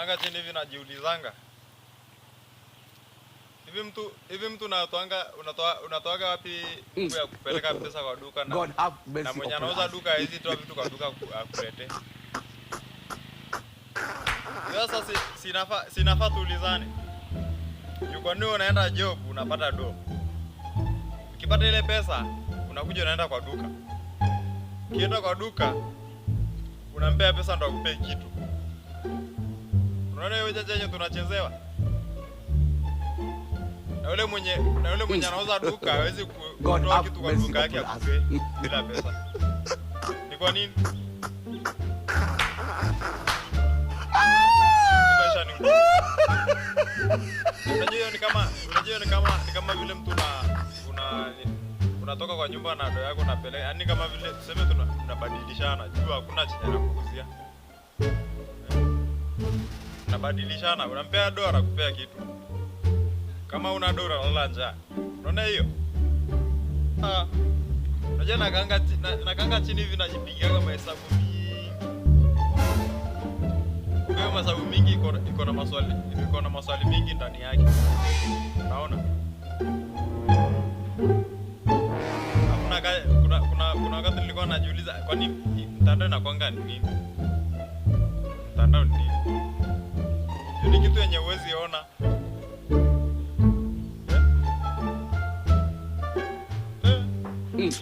Nakaanga chini hivi najiulizanga. Hivi mtu unatoanga unatoaga wapi nguvu ya kupeleka pesa kwa duka na God have na mercy mwenye upon anauza us. Duka hizi toa vitu kwa duka akulete. Sasa sinafaa tuulizane. Juu kwa nini unaenda job unapata do? Ukipata ile pesa unakuja unaenda kwa duka. Ukienda kwa duka unampea pesa ndo akupee kitu. Unaona hiyo ujanja yenye tunachezewa? Na yule mwenye anauza duka hawezi God kutoa have kitu kwa mercy duka yake upon us. akupee bila pesa. Ni kwa nini? Maisha ni ngumu. Unajua hiyo ni kama vile mtu unatoka kwa nyumba na do yako unapeleka, yaani kama vile tuseme tunabadilishana, juu hakuna chenye anakuuzia. Unabadilishana, unampea do anakupea kitu. Kama una do unalala njaa. Unaona hiyo? Ah. Unajua nakaanga chini hivi najipigiaga mahesabu mingi. Kumbe hiyo mahesabu mingi iko na maswali mingi ndani yake. Unaona? Hakuna kuna wakati nilikuwa najiuliza, kwani mtandao inakuanga ni nini? Mtandao ni nini? Hiyo ni kitu yenye huwezi ona. Eh? Eh.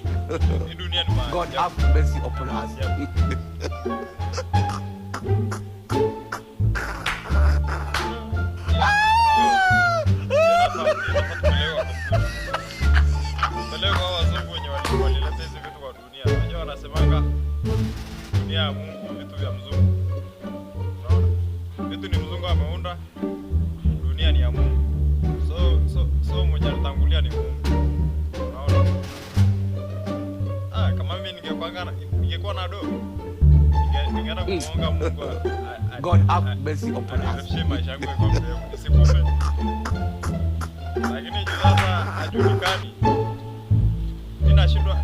Hii dunia ni God maajabu. have mercy upon us. Ajabu. Hiyo inafaa tupelekwe kwa kompyuta. Tupelekwe kwa wazungu wenye walileta hizi vitu kwa dunia. Unajua wanasemanga dunia ya Mungu, vitu vya mzungu. Unaona? Vitu ni mzungu ameunda, dunia ni ya Mungu. So mwenye alitangulia ni Mungu. Unaona? Ah, kama mimi ningekuwa na do, ningeenda kumuomba Mungu God have mercy upon us. anirefushe maisha yangu kwa mrefu, nisikufe. Lakini juu sasa hajulikani. Mimi nashindwa,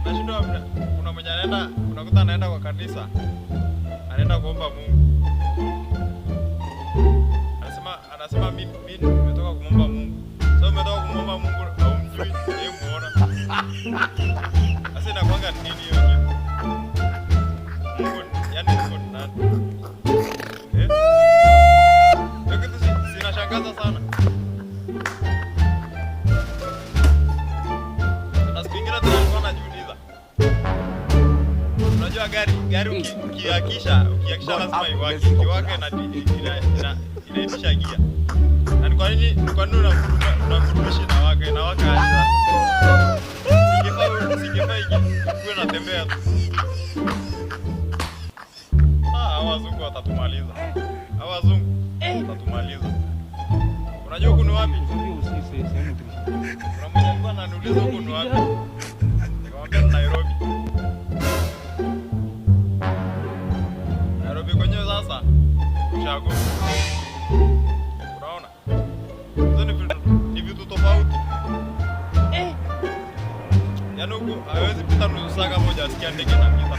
kuna mwenye anaenda, unakuta anaenda kwa kanisa, anaenda kuomba Mungu. Anasema mimi nimetoka kumwomba Mungu. Sasa umetoka kumwomba Mungu haumjui, yeye muona. Sasa inakuanga ni nini hiyo jibu? Mungu, yani Mungu ni nani? Eh? Hiyo kitu zinashangaza sana. Na siku ingine tena nilikuwa najiuliza. Unajua gari ukiakisha God lazima have iwake. mercy upon Ikiwaka us. inaitisha gia. Na ni kwa nini unavurumisha inawaka aje sasa? Singefaa ikuwe inatembea tu. Ah, hawa wazungu watatumaliza. Hawa wazungu watatumaliza. Unajua huku ni wapi? Kuna mmoja alikuwa ananiuliza huku ni wapi? Nikamwambia ni Nairobi. Nairobi kwenyewe sasa ushago. Unaona? Hizo ni vitu tofauti. Yaani huku hawezi pita nusu saa kama hujasikia ndege inapita.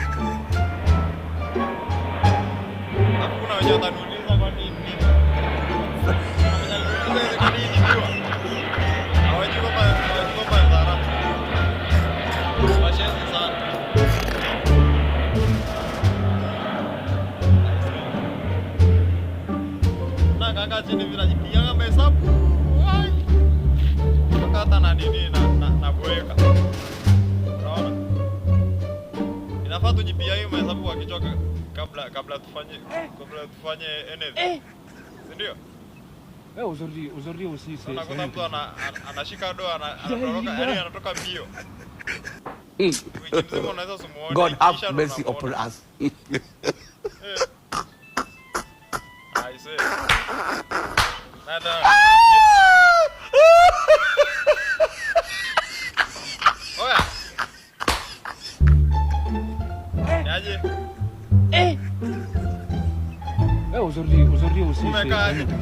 Alafu kuna wenye wataniuliza kwani nini? Kuna mwenye aliniuliza hizi kwani hii ni jua? Hawajui kwamba ni dhara. Washenzi sana. Na kaka chini vinajipigaga mahesabu. Ai. Mpaka hata na nini na naboeka. Unaona? Inafaa tujipigie hiyo mahesabu kwa kichwa kabla tufanye anything. Si ndio? Ouais, aujourd'hui aussi, c'est Unakuta un mtu anashika do anatoroka, yaani anatoka mbio. Wiki mzima unaweza usimuone. God have Kisha ndo mercy unamuona. upon us. Eh. I see. Na tena. Oya. Niaje? Ouais, aujourd'hui aussi, c'est Umekaa un aje? autre jour.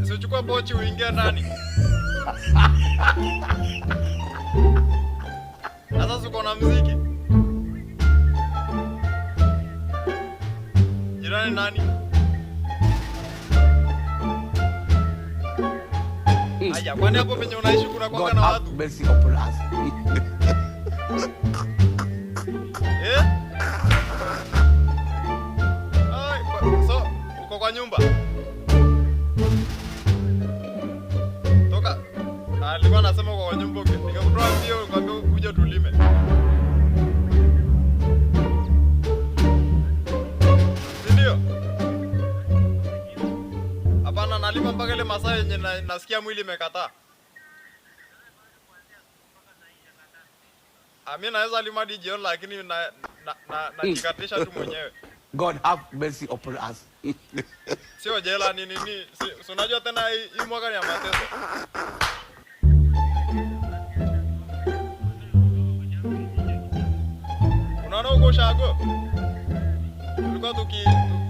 Sichukue pochi uingie ndani. Sasa uko na mziki. Jirani nani? Aya, kwani hapo penye unaishi kuna kwanga God na have watu? mercy upon us. Eh? Ai, so uko kwa nyumba? Toka. Ah, nilikuwa nasema uko kwa nyumba nikakutoa mbio nikwambia kuja tulime. Si ndio? Hapana, nalima mpaka ile masaa yenye nasikia mwili imekataa. Ah, mimi naweza lima hadi jioni lakini na najikatisha tu mwenyewe. God have mercy upon us. Sio jela ni nini? Si unajua tena hii mwaka ni ya mateso. Unaona huko ushago? Tulikuwa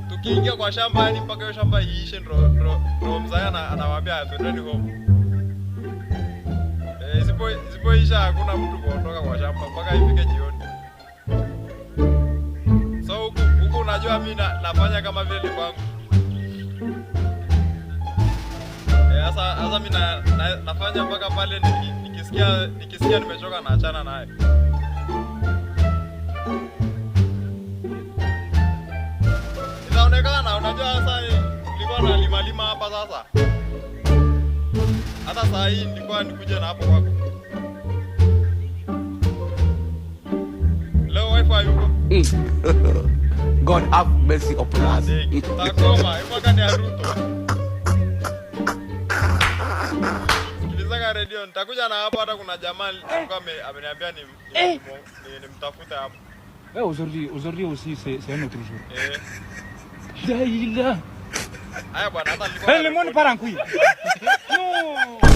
tukiingia kwa shamba yani mpaka hiyo shamba iishe ndo mzee anawaambia twendeni home. Eh, isipoisha hakuna mtu kuondoka kwa shamba mpaka ifike jioni. So huku unajua mimi nafanya kama vile ni kwangu. Eh, sasa mimi nafanya mpaka pale nikisikia nimechoka naachana naye. Itaonekana, unajua sasa nilikuwa nalima lima hapa sasa. Hata saa hii nilikuwa nikuje na hapo kwako. Leo wifi yuko. God have mercy upon us. Takoma, mwaka ni ya Ruto. Sikilizaga redio, nitakuja na hapo hata kuna jamaa alikuwa ameniambia nimtafute hapo. Ouais, aujourd'hui aussi, c'est un autre jour. Eh. Daïla. Haya bwana, hata nilikuwa Eh, le monde narekodi. part en couille. Non.